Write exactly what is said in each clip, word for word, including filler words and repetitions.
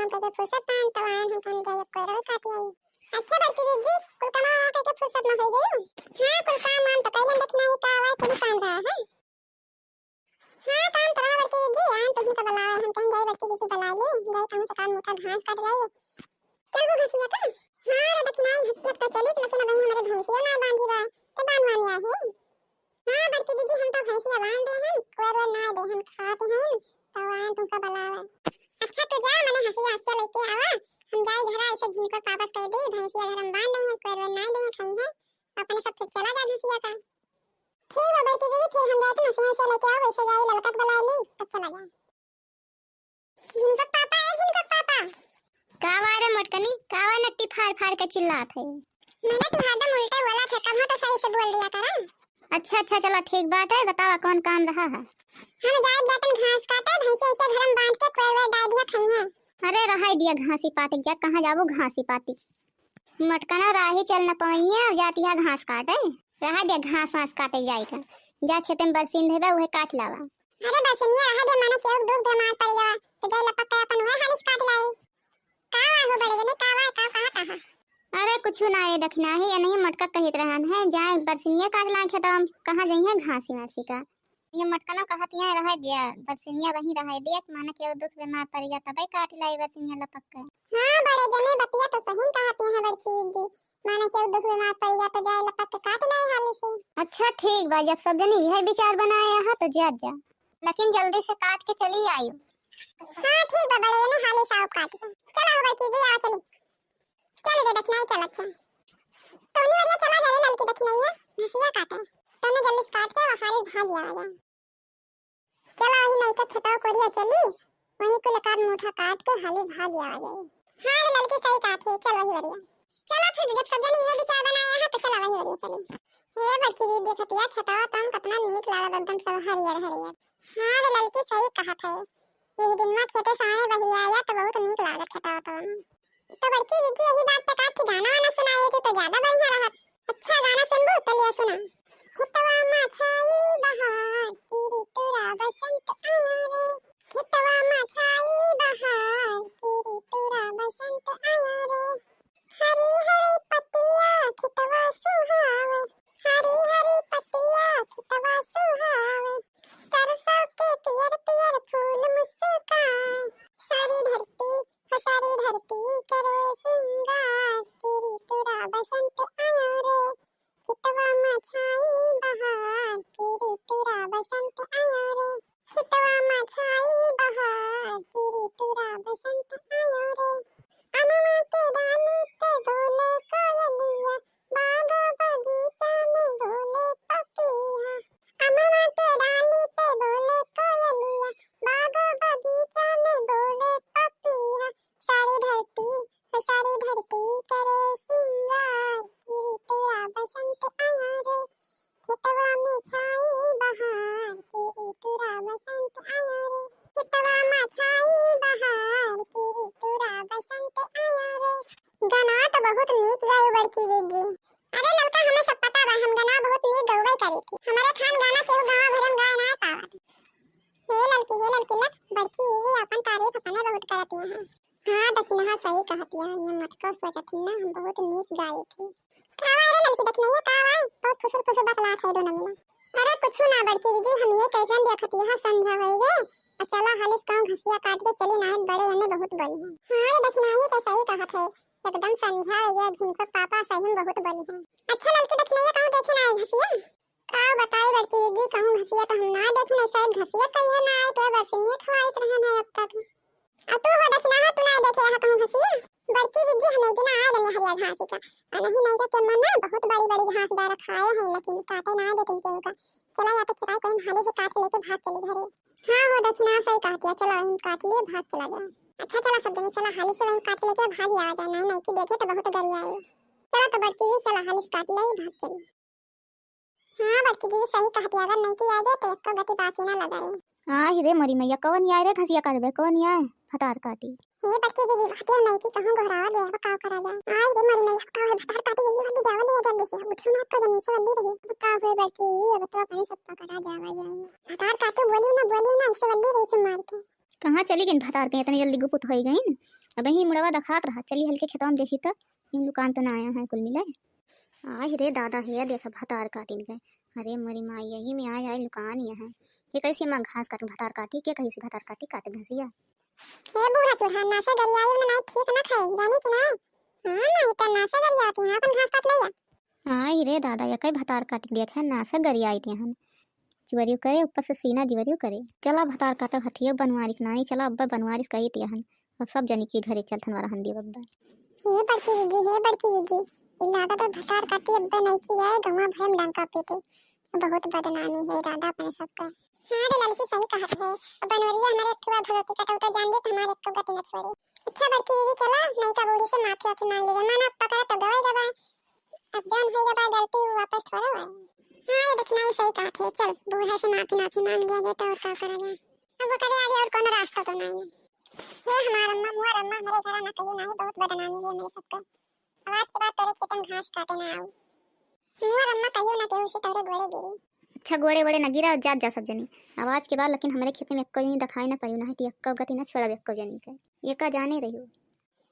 हम कहे फुर्सत पान तो आयन हम कहन जाई कोयरवे काट आई। अच्छा बड़की दीदी, कुल काम वाम कइके फुर्सत में होइ गई? हाँ, कुल काम वाम तो कइलन, देखना ही का आवा, कुल काम रहा है। हाँ, काम तो रहा बड़की दीदी, आन तुमका बुलावे, हम कहन जाई बड़की दीदी बुला ली, जाई कहूँ से काम मोटा घास काट लाई। चल वो घसिया का? हाँ रे दखिनाई, घसिया तो चलित, लेकिन अबही हमरे भैंसिया ना बांधी बा, तो बांधवानी आहे। हाँ बड़की दीदी, हम तो भैंसिया बांध दे हन, कोयर वर ना दे हन, खात हन, तो आन तुमका बुलावे। अच्छा तू जा, मने हंसिया हंसिया लेके आवा, हम जाई घरा, ऐसे झिनको वापस कह दी, भैंसिया घर हम बांध दे हन, कोयर वर ना दे हन, खाई है, अपने सब फिर चला जा घसिया का। ठीक बा बड़की दीदी, फिर हम जात हसीन से लेके आओ, वैसे जाई ललका के बुला ली, तब चला जा। झिनकक पापा, ए झिनकक पापा। का बा रे मोटकनी, का बा नट्टी फाड़ फाड़ के चिल्लात है? मने तू हरदम उल्टे बोलत है, कबो तो सही से बोल दिया करा। अच्छा अच्छा, चला ठीक बात है, बतावा कौन काम रहा है? हम जाए बेटन घास काटे, भैंसे ऐसे घर में बांध के कोयर वर डाल दिया खाई है। अरे रहाई दिया घासी पाटी, जा कहाँ जाबो घासी पाटी। मोटकना राही चल न पवइया, अब जाती है घास काटे। रहा दे घास वास काटे जाई का। जा खेते में बरसीन धइबा, उहे काट लावा। अरे बरसीनिया रहा दे, माने केहू दुख बीमार पड़ गवा, तो जाई लपक के अपन उहे हालिस काट लाई। का वा हो बड़े जने, का वा, का कहा कहा? अरे कुछु ना, ये दखिना है, ये नहीं मोटका कहित रहन है, जाए बरसीनिया काट ला खेतवा में, कहाँ जाई है घासी वासी का। ये मोटकना कहत यहाँ रहा दिया, बरसीनिया वहीं रहा दिया, माने केहू दुख बीमार पड़ गवा, तबे काट लाई बरसीनिया लपक के। हाँ बड़े जने, बतिया तो सही कहत यहाँ बड़की दीदी, माने केहू दुख बीमार पड़ गवा तो जाए लपक के काट लाई हाली से। अच्छा ठीक बा, जब सब जने यह विचार बनाए यहाँ तो जा जा, लेकिन जल्दी से काट के चली आयो। हाँ ठीक बा बड़े जने, हाली से आओ काट के। चला हो बड़की दीदी, आओ चली। चल रे दखिनाई चल। अच्छा तौनी वरिया चला जा रे ललकी दखिनाइया, घसिया काटे, तौने जल्दी से काट के वो हाली भाग आवा जा। चला वही नहीं तो खेतवा कोरिया चली, वहीं कुल एकाध मुठा काट के हाली भाग आवा जाई। हाँ रे ललकी सही कहत है, चल वही वरिया। चला फिर जब सब जने ये विचार बनाया है तो चला वही वरिया चली। हे बड़की दीदी देखतिया खेतवा तो हम कितना नीक लागत, एकदम सब हरियर हरियर। हाँ रे ललकी सही कहत है, यही दिन में खेते सारे बहियाया तो बहुत नीक लागत खेतवा तो। तो बड़की दीदी यही बात पे का ठे गाना वाना सुनाए थे तो ज्यादा बढ़िया रहत। अच्छा गाना सुनबू तो लिया सुना। खेतवा मा छाई बहार की ऋतुरा बसंत आया रे, खेतवा मा छाई बहार की ऋतुरा बसंत आया रे, हरी हरी पतिया खेतवा सुहावे, हरी हरी पतिया खेतवा सुहावे, सरसों के पियर पियर फूल मुस्काए, सारी धरती हो सारी धरती करे सिंगार, की ऋतुरा बसंत आयो रे, खेतवा मा छाई बहार, की ऋतुरा बसंत आयो रे, खेतवा मा छाई बहार, की ऋतुरा बसंत आयो रे। अमवा के डाली पे बोले कोयलिया, बाग बगीचा में बोले पपीहा। अमवा के डाली पे बोले कोयलिया, बाग बगीचा में बोले पपीहा। सारी धरती, ओ सारी धरती करे सिंगार, की ऋतुरा बसंत आया रे। खेतवा में छाई बहार, की ऋतुरा बसंत आया रे। खेतवा में छाई बहार, की ऋतुरा बसंत आया रे। गाना तो बहुत नीक गायो बड़की दीदी। अरे ललका, हमें सब पता बा, हम गाना बहुत नीक गौबे करी थी। हमारे खान गाना केहू गाँव भरे में गाए ना पावत। हे ललकी, हे ललकी, लक, बड़की दीदी अपन तारीफ अपने बहुत करत हैं। हाँ दखिनहा सही कहत है, ये मटको सोचत ही ना, हम बहुत नीक गाए थी। का बा रे ललकी दखिनहा, का बा? बहुत फुसुर फुसुर बतलात है दोनों मिला। अरे कुछ ना बड़की दीदी, हम ये कैसन देखत यहाँ संझा होई गए। आ चला हालिस कहूँ घसिया काट के चली, नाहीं बड़े जने बहुत बोली हैं। हाँ रे दखिनहा, ये तो सही कहत है, एकदम संझा होई गए, झिनको पापा सही में बहुत बोली हैं। अच्छा ललकी दखिनहा कहूँ देखे ना आई घसिया? का बताई बड़की दीदी, कहूँ घसिया तो हम ना देखे, नहीं शायद घसिया कहियो ना आए, तो बस नीक हो आइत रहन है अब तक। आ तू हो दखिनहा, तू ना देखे रहा कहूँ घसिया? बड़की दीदी हम एक दिन आए रहने हरिया घासी का, आ नहीं नहीं के मन ना बहुत बड़ी बड़ी घास डारा खाए हैं, लेकिन काटे ना देते केहू का। चला या तो चुराई कोई हाली से काट के लेके भाग चली घरे। हाँ हो दखिनहा सही कहतिया, चला हम काट लिए भाग चला जाए। अच्छा चला सब जने चला हाली से वहीं काट लेके भाग आ जाए, नहीं नहीं कि देखे तो बहुत गरियाए। चला तो बड़की दीदी चला हाली से काट ले भाग चली। हाँ बड़की दीदी सही कहती, अगर नहीं की आ जाए तो एको गति बाकी ना लगा रे। आय रे मोरी मैया, कौन आय रे घसिया काटबे, कौन आय भतार काटी? हे बड़की दीदी, बाकी नहीं की कहूँ घोरावा गया, अब का करा जाए? आय रे मोरी मैया, का है भतार काटी गई वाली, जावा ले जल्दी से, उठो ना को जनी से वल्ली रही। अब का हुए बड़की दीदी, अब तो अपने सब पकड़ा जावा जाए। भतार काटी बोली ना, बोली ना, ऐसे वल्ली रही चुप मार के। कहाँ चली गई भतार के, इतनी जल्दी गुपुत हो गई। अबहीं मुड़वा देखात रहा, चली हल्के खेतवा में देखी त, इन लुकान तो ना आया है कुल मिले। आय रे दादा, हे देखा भतार काटिन गए। अरे मोरी माई, यही में आय आय लुकान यह है। ये कैसे माँ घास काटू भतार काटी, के कही से भतार काटी, काटे घसिया। हे बूढ़ा चूल्हा, नासे गरियाई में नाई ठीक ना खाए, जानी कि ना? हाँ, नाई तो नासे गरियाती हैं, अपन घास काट ले या। आय रे दादा, यकई भतार काटी देखे, नासे गरियाई ते हन। जिवरियो करे, ऊपर से सीना जिवरियो करे। चला भतार काटो हथियो बनवारी के नानी, चला अब्बे बनवारी से कही ते हन। अब सब जनी के घरे चलथन वाला हन दियो अब्बे। हे बड़की दीदी, हे बड़की दीदी, ई लागत है भतार काटी अब्बे नहीं की है, गवा भर में डंका पीटे। बहुत बदनामी है दादा अपने सबका। हाँ रे लड़की सही कहत है, अब बनवरिया हमारे एक ठुआ भगवती कटौता जान दे तो हमारे एक गति न छोड़े। अच्छा बड़की दीदी चला, नहीं का बूढ़ी से माफी वाफी मांग लीजिए, माना पकड़ा तो गवाई गवा, अब जौन होई गवा गलती वो वापस थोड़ा आए। हाँ रे दक्षिणाई सही कहत है, चल बूढ़ा से माफी माफी मांग लिया जाए तो और का करा जाए, अब वो करे आगे और कोनो रास्ता तो नहीं। हे हमार अम्मा, मोर अम्मा, हमरे घरा ना कहियो नाही, बहुत बदनामी है मेरे सबका। अब आज के बाद तोरे खेतन घास काटे ना आऊ। मोर अम्मा कहियो ना केहू से तोरे गोड़े गिरी। अच्छा, गोड़े वोड़े ना गिरा, जात जा सब जनी। अब आज के बाद लेकिन हमरे खेत में एक्को जनी दिखाई ना पड़ी, नहीं तो एक्को गति ना छोड़ब एक्को जनी के। ये का जाने रहियो।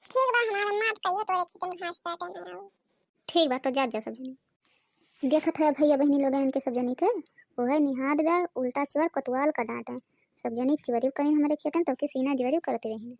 ठीक बा हमार अम्मा, अब कहियो तोरे खेत में घास काटे ना आऊ। ठीक बा, तो जात जा सब जनी। देखत है भैया बहनी लोग इनके सब जनी के, ओहे निहाद बा, उल्टा चोर कोतवाल का डांट है। सब जनी चोरी करी हमरे खेतन, तो के सीना जोरी करते रही।